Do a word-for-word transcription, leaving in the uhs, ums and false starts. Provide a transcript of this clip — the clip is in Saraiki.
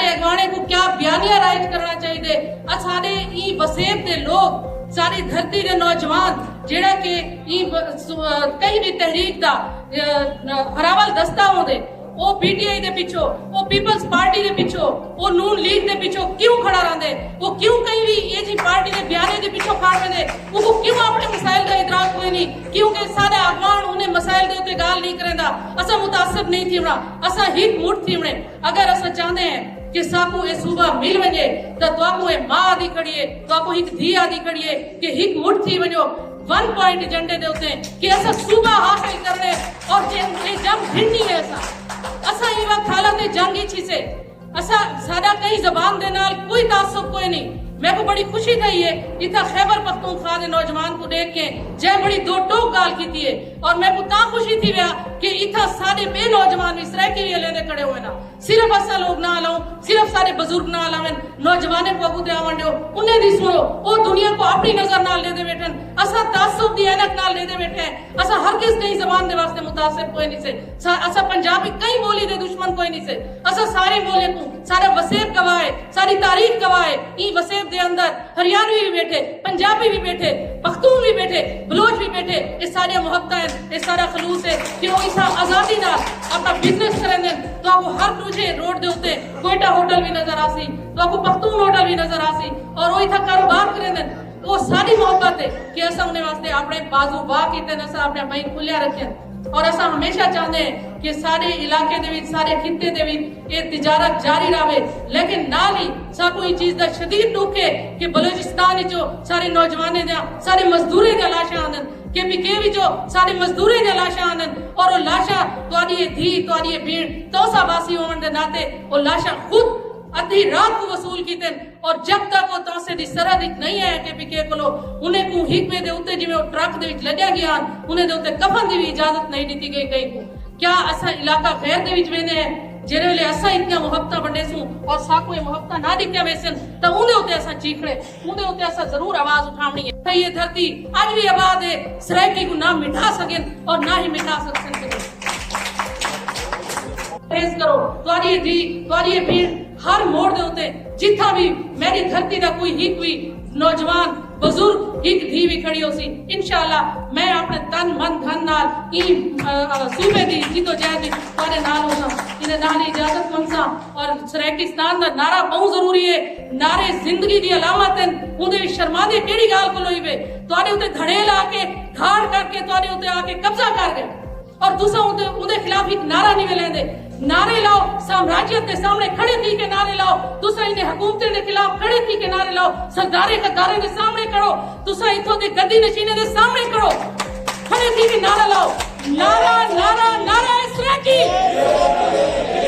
اڳواݨیں کوں کیا بیانیہ رائٹ کرݨا چاہیدے؟ اساݙے ایں وسیب دے لوگ، ساݙی دھرتی دے نوجوان، جیڑھا کہ ایں و-، سو-، کہیں وی تحریک دا، اے، ہراول دستہ ہوندے، او پی ٹی آئی دے پچھوں، او پیپلز پارٹی دے پچھوں، او نون لیگ دے پچھوں کیوں کھڑا رہندے؟ او کیوں کہیں وی اے جی پارٹی دے بیانے دے پچھوں کھڑ ویندے؟ اوکوں کیوں اپݨے مسائل دا ادراک کوئی نہیں؟ کیونکہ ساݙا اڳواݨ انہیں مسائل دے اتے ڳالھ نہیں کریندا۔ اساں متعصب نہیں تھیوݨا، اساں ہک مٹھ تھیوݨے۔ اگر اساں چاہندے ہیں کہ ساکوں اے صوبہ مل ونڄے، تاں تہاکوں اے ماء آہدی کھڑی ہے، تہاکوں ہک دھی آہدی کھڑی ہے کہ ہک مٹھ تھی ونڄو، ون پوائنٹ ایجنڈے دے اتے، کہ اساں صوبہ حاصل کرݨے، اور جے اے جنگ گھنݨی ہے اساں، اساں ایں وقت حالت جنگ اچ ہیسے۔ اساں، ساݙا کہیں زبان دے نال کوئی تعصب کوئی نہیں۔ میکوں بڑی خوشی تھئی ہے، اتھاں خیبر پختونخوا دے نوجوان کوں ݙیکھ کے جئیں بڑی دو ٹوک ڳالھ کیتی ہے، اور میکوں تاں خوشی تھی ویا کہ اتھاں ساݙے ٻئے نوجوان وی سرائیکی وی الیندے کھڑے ہوئے نا۔ صرف اساں لوگ نہ الاؤں، صرف ساݙے بزرگ نہ الاون، نوجوانیں کوں اڳوں تے آوݨ ݙیو، انہیں دی سݨو، او دنیا کوں اپݨی نظر نال ݙیہدے ٻیٹھن۔ اساں تعصب دی عینک نال ݙیہدے ٻیٹھے ہیں۔ اساں ہرگز کہیں زبان دے واسطے متعصب کوئی نہیں سے۔ سا-، اساں پنجابی کہیں ٻولی دے دشمن کوئی نہیں سے۔ اساں سارے ٻولیاں کوں، ساݙا وسیب گواہ ہے، ساݙی تاریخ گواہ ہے۔ ایں وسیب دے اندر ہریانوی وی ٻیٹھے، پنجابی وی ٻیٹھے، پختون وی ٻیٹھے، بلوچ وی ٻیٹھے۔ اے ساݙیاں محبتاں ہن، اے ساݙا خلوص ہے کہ او اتھاں آزادی نال اپݨا بزنس کریندن۔ تہاکوں ہر ݙوجھے روڈ دے اتے کوئٹہ ہوٹل وی نظر آسی، تہاکوں پختون ہوٹل وی نظر آسی، اور او اتھاں کاروبار کریندن۔ او ساݙی محبت ہے کہ اساں انہیں واسطے اپݨے بازو واہ کیتے ہن، اساں اپݨیاں ٻہیں کھلیاں رکھیاں ہن۔ اور اساں ہمیشہ چاہندے ہیں کہ ساݙے علاقے دے وچ، ساݙے خطے دے وچ اے تجارت جاری رہوے، لیکن نال ہی ساکوں ایں چیز دا شدید ݙکھ ہے کہ بلوچستان وچوں ساݙے نوجوانیں دیاں، ساݙے مزدوریں دیاں لاشاں آندن، کے پی کے وچوں ساݙے مزدوریں دیاں لاشاں آندن، اور او لاشاں تہاݙی اے دھی، تہاݙی اے بھیݨ، تونسہ واسی ہووݨ دے ناطے او لاشاں خود ادھی رات کوں وصول کیتن۔ اور جب تک او تونسے دی سرحد وچ نہیں آیا کے پی کے کولو، انہیں کوں ہک ٻئے دے اتے، جیویں او ٹرک دے وچ لدیا ڳیا ہن، انہیں دے اتے کفن دی وی اجازت نہیں ݙتی ڳئی کہیں کوں۔ کیا اساں علاقہ غیر دے وچ ویندے ہیں؟ جیڑھے ویلے اساں اتنیاں محبتاں ونڈیسوں اور ساکوں اے محبتاں نہ ݙتیاں ویسن، تاں اوندے اتے اساں چیخݨے، اوندے اتے اساں ضرور آواز اٹھاوݨی ہے۔ تاں اے دھرتی اڄ وی آباد ہے، سرائیکی کوں نہ مٹا سڳن اور نہ ہی مٹا سڳسن کݙے۔ پرہیز کرو، تہاݙی اے دھی، تہاݙی اے بھیݨ، ہر موڑ دے اتے جتھاں وی میݙی دھرتی دا کوئی ہک وی نوجوان، بزرگ، ہک دھی وی کھڑی ہوسی، انشاءاللہ میں اپݨے تن، من، دھن نال ایں، آ، آ، صوبے دی جدوجہد وچ تہاݙے نال ہوساں۔ ایندے نال ہی اجازت منگساں۔ اور سرائیکستان دا نعرہ ٻہوں ضروری ہے، نعرے زندگی دی علامت ہن، اوندے وچ شرماندے کیڑھی ڳالھ کولوں ہیوے؟ تہاݙے اتے دھڑیل آ کے، دھاڑ کر کے تہاݙے اتے آ کے قبضہ کر ڳئے۔ اور تساں اوندے، اوندے خلاف ہک نعرہ نہیں ولیندے۔ نعرے لاؤ، سامراجیت دے سامݨے کھڑے تھی کے نعرے لاؤ۔ تساں انہیں حکومتیں دے خلاف کھڑے تھی کے نعرے لاؤ۔ سرداریں غداریں دے سامݨے کھڑو۔ تساں اتھوں دے گدی نشینیں دے سامݨے کھڑو۔ کھڑے تھی کے نعرہ لاؤ۔ نعرہ، نعرہ، نعرہ سرائیکی۔